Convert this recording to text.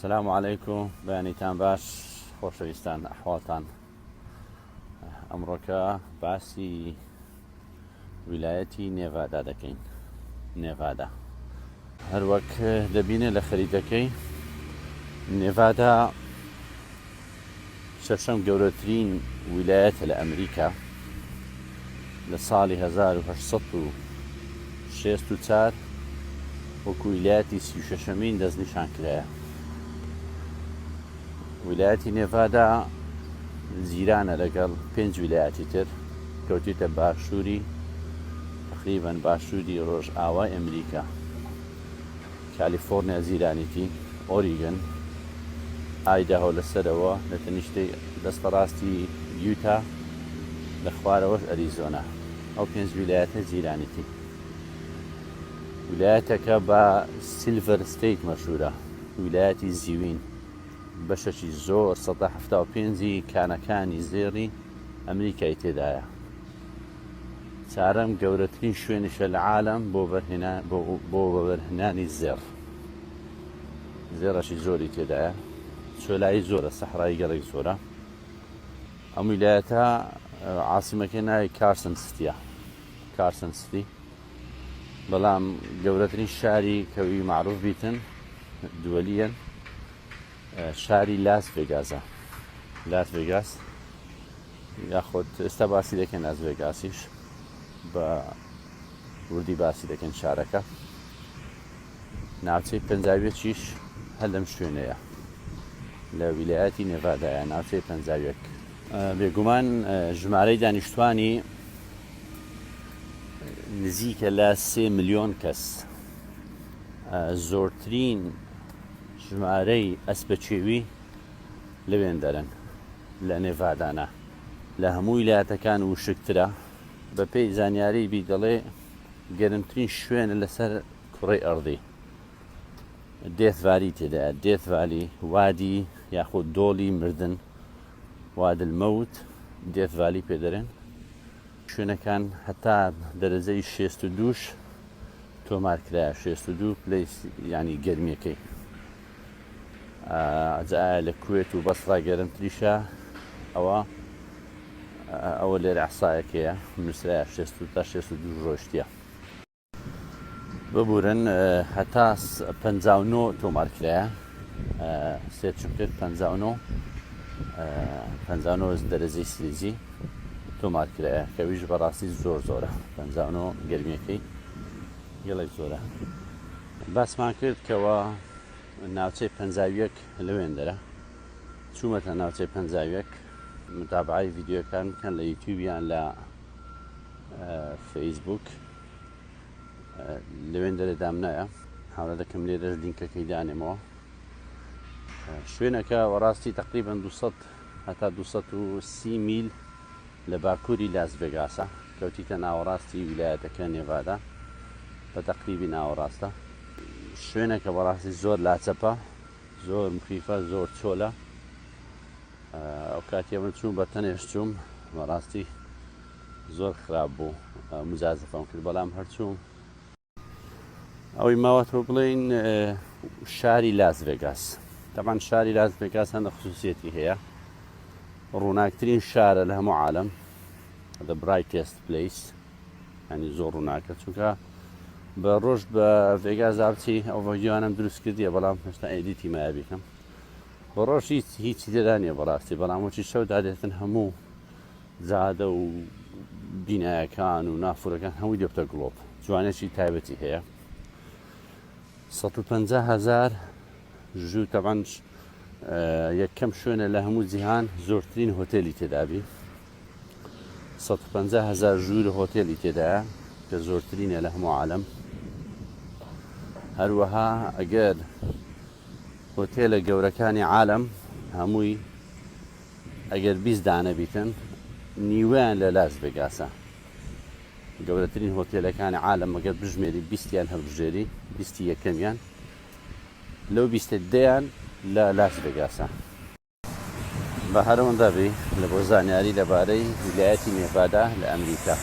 سلام علیکم بەیانیتان باش خۆشەویستان ئەحواڵتان ئەمڕۆکە باسی ویلایەتی نێڤادا دەکەین نێڤادا هەروەک دەبینێ لە خەریتەکەی نێڤادا شەشەم گەورەترین ویلایەتە لە ئەمریکا لە ساڵی 1864 وەکو ویلایەتی 36مین دەستنیشان کرایە. ویلایەتی نێڤادا جیرانە لەگەڵ پێنج ویلایەتی تر کەوتیتە باشووری تقریبا باشووری ڕۆژئاوای ئەمریکا. کالیفۆرنیا جیرانیتی، ئۆریگن، ئایداهۆ لە سەرەوە، لە تەنیشتەی دەستە ڕاستی یوتا، لە خوارەوەش ئەریزۆنا. ئەو پێنج ویلایەتە جیرانیتی. ویلایەتەکە بە Silver State مەشهوورە، ویلایەتی زیوین. بەشەکی زۆر، 75% ی کانەکانی زێڕی ئەمریکای تێدایە. چارەم گەورەترین شوێنیشە لە عالەم بۆ بۆ وەبەرهێنانی زێڕ. زێڕەشی زۆری تێدایە. چۆلایی زۆرە، سەحرایی گەلێک زۆرە. ئەم ویلایەتە عاسیمەکەی ناوی کارسن ستیە. کارسن ستی. بەڵام گەورەترین شاری کەوی معروف بیتن دووەلیەن شاری لاس ڤێگازە. لاس ڤێگاس یاخود ئێستا باسی دەکەین لاس ڤێگاسیش بە وردی باسی دەکەین شارەکە ناوچەی پەنجاویەکیش هەر لەم شوێنەیە لە ویلایەتی نێڤادایە ناوچەی پەنجاویەک بێگومان ژمارەی دانیشتوانی نزیکە لە سێ ملیۆن کەس زۆرترین ژمارەی ئەسپە چێوی لەوێندەرن لە نێڤادانا لە هەموو ویلایەتەکان وشکترە. بەپێی زانیاری بی دەڵێ گەرمترین شوێنە لەسەر کوڕەی ئەڕدی Death Valley تێدایە Death Valley وادی یاخود دۆڵی مردن وادل مەوت Death Valley پێ دەرێن شوێنەکان هەتا دەرەجەی 62ش تۆمار کرایە 62 پلەی ینی گەرمیەکەی ئەجا ئایا لە کوێت و بەسڕا گەرمتریشە ئەوە ئەوە لێرە ئەحسایەکەیە نووسرایە تا 62 ڕۆشتیە ببورن هەتا 59 تۆمار کرایە سێرچم کرد 59 59 دەرەجەی سلیزی تۆمار کرایە کەویش بەڕاستی زۆر زۆرە 59 گەرمیەکەی گەلێک زۆرە باسمان کرد کەوا ناوچەی 51 لەوێندەرە چوومەتە ناوچەی 51 متابعی ڤیدیۆکان بکەن لە یوتیوب یان لە فەیسبوک لەوێن دەرێ دامنایە حاولە دەکەم لێرەش لینکەکەی دانێمەوە شوێنەکە وەڕاستی تقریبا 200 هەتا 230 میل لە باکووری لاس ڤێگاسە، کەوتیتە ناوەڕاستی ویلایەتەکە نێڤادا، بە تەقریبی ناوەڕاستە. شوێنەکە بەڕاستی زۆر لاچەپە، زۆر مخیفە، زۆر چۆلە. ئەو کاتیە من چووم بە تەنێش چووم، بەڕاستی زۆر خراپ بوو، مجازفەم کرد، بەڵام هەر چووم. ئەوەی ماوەتەوە بڵێین شاری لاس ڤێگاس تەبان شاری لاس ڤێگاس هەندە خصوصیەتی هەیە ڕووناکترین شارە لە هەموو عالم the brightest place ینی زۆر ڕووناکە چونکە بە ڕۆژ بە ڤێگاس بچی ئەو ڤیدیۆیانم دروست کردیە بەڵام هێشتا edit ی مایە بیکەم بە ڕۆژ هیچ هیچی تێدا نییە بەڕاستی بەڵام وەچی شەو دادێتن هەموو جادە و بینایەکان و نافورەکان هەمووی دەبتە گڵۆپ جوانێکی تایبەتی هەیە 150 هزار ژوو تەبەن یەکەم شوێنە لە هەموو جیهان زۆرترین هۆتێلی تێدابی 150 هزار ژوور هۆتێلی تێدایە کە زۆرترینە لە هەموو عالم هەروەها ئەگەر هۆتێلە گەورەکانی عالم هەمووی ئەگەر 20 دانە بیتن نیوەیان لە لاس ڤێگاسە گەورەترین هۆتێلەکانی عالم ئەگەر بژمێری بیستیان هەڵبژێری بیستی یەکەمیان لەو بیستە دەیان لە لاس ڤێگاسە. بە هەرەوەندە بی لە بۆ زانیاری لەبارەی ویلایەتی نێڤادا لە ئەمریکا.